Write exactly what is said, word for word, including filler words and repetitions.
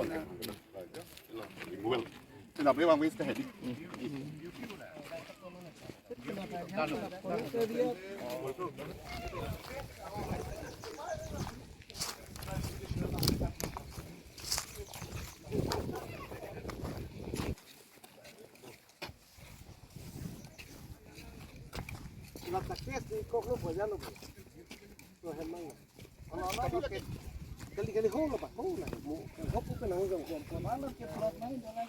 Well, sila pre bang wis ka hedi. Ladak tes di kok lo boya lo. Lo hemang. Kali kali ho lo ba ho lo. Mo hop ko nang jong ko. Malam ke plot main jalan.